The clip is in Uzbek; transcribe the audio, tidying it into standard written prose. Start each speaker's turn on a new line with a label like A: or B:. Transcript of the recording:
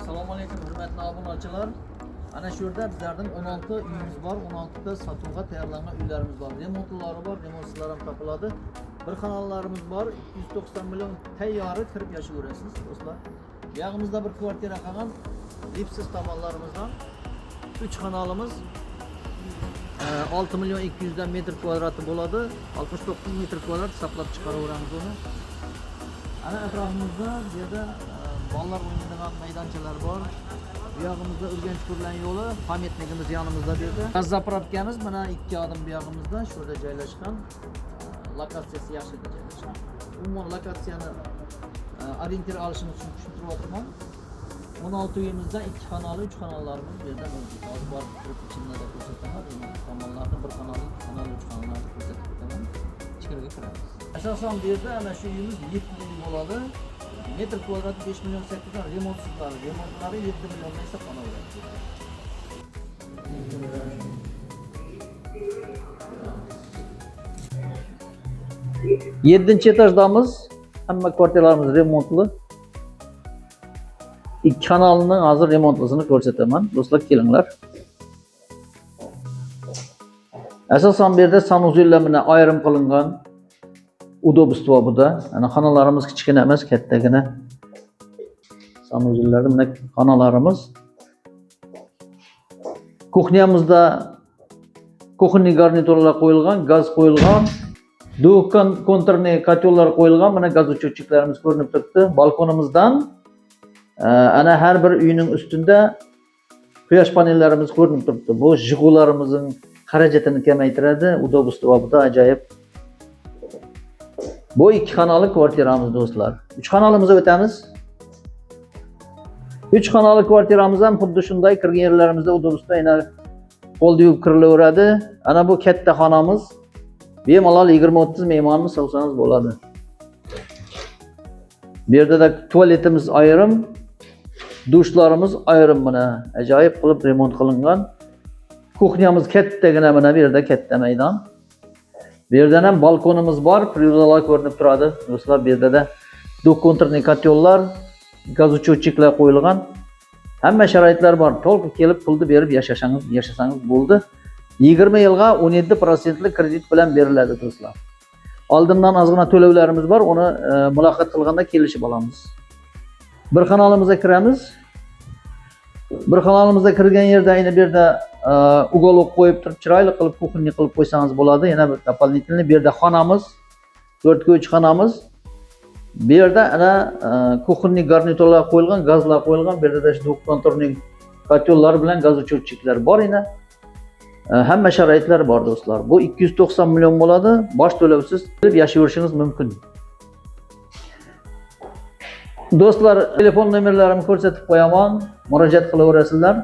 A: Assalomu alaykum, hurmatli obunachilar. Ana shu yerda bizlarning 16 uyimiz bor. 16 ta sotuvga tayyorlangan uylarimiz bor. Remontlari bor, remontsizlar ham topiladi. Bir xonalilarimiz bor, 290 million tayyori kirib yashayverasiz, do'stlar. Bu yog'imizda bir kvartira qolgan, liftsiz tomonlarimizdan 3 xonalimiz 6 million 200 dan metr kvadrati bo'ladi. 69 metr kvadrat hisoblab chiqaraveramiz uni. Ana atrofimizda bu yerda bolalar o'ynaydigan maydonchalar bor. Bu yog'imizda Urganch Kurlan yo'li, памятник imiz yonimizda bu yerda. Gaz заправка miz mana 2 odim bu yog'imizda shu yerda joylashgan. Lokatsiyasi yaxshi yerda joylashgan. Umuman lokatsiyani ориентир olishimiz uchun tushuntirib o'tirman. 16 uyimizda 2 xonali, 3 xonalilarimiz bu yerda mavjud. Hozir borib kirib ichini da ko'rsataman. Tomonlarni bir xonali, 2 xonali, 3 xonalilarni ko'rsatib o'taman. Ichkariga kiramiz. Asosan bu yerda ana shu uyimiz 7 uy bo'ladi. Metr kvadrati 5 million 800 remontsizlari, remontlari 7 milliondan hisoblanaveradi. Yettinchi etajdamiz. Hamma kvartiralarimiz remontli. Ikki xonalining hozir remontlisini ko'rsataman. Do'stlar, kelinglar. Asosan bu yerda санузел lar bilan ayrim qilingan. Удобство bu da. Yani xonalarimiz kichkina emas, kattagina. Санузел larda mana xonalarimiz. Кухня mizda кухонный garniturlar qo'yilgan, gaz qo'yilgan. Двухконтурный котёл lar qo'yilgan. Mana gaz учетчик larimiz ko'rinib turibdi. Balkonimizdan ana har bir uyning ustida quyosh panellarimiz ko'rinib turibdi. Bu jig'ularimizning xarajatini kamaytiradi. Удобство bu da ajoyib. Bu ikki xonali kvartiramiz, do'stlar. Uch xonalimizga o'tamiz. Uch xonali kvartiramiz ham xuddi shunday kirgan yerlarimizda удобство yana qo'lda yuvib kirilaveradi. Ana bu katta xonamiz. Bemalol 20-30 mehmonni solsangiz bo'ladi. Bu yerda da tualetimiz ayrim, dushlarimiz ayrim mana ajoyib qilib remont qilingan. Кухня miz kattagina mana bu yerda katta maydon. Bu yerdan ham balkonimiz bor, prirodalar ko'rinib turadi. Do'stlar, bu yerda da двухконтурный котёл lar, gaz учетчик lar qo'yilgan. Hamma sharoitlar bor. To'liq kelib pulni berib yashasangiz bo'ldi. 20 yilga 17% kredit bilan beriladi, do'stlar. Oldindan ozgina to'lovlarimiz bor, uni muloqot qilganda kelishib olamiz. Bir xonalimizga kiramiz. Bir xonalimizga kirgan yerda ayni bu yerda уголок qo'yib turib chiroyli qilib кухня qilib qo'ysangiz bo'ladi. Yana bir дополнительный bu yerda xonamiz, 4 ga 3 xonamiz. Bu yerda ana кухонный garniturlar qo'yilgan, gazlar qo'yilgan. Bu yerda двухконтурный котёл lar bilan gaz учетчик lar bor yana. Hamma sharoitlar bor, do'stlar. Bu 290 million bo'ladi. Bosh to'lovsiz kelib yashayverishingiz mumkin. Do'stlar, telefon nomerlarimni ko'rsatib qo'yaman. Murojaat qilaverasizlar.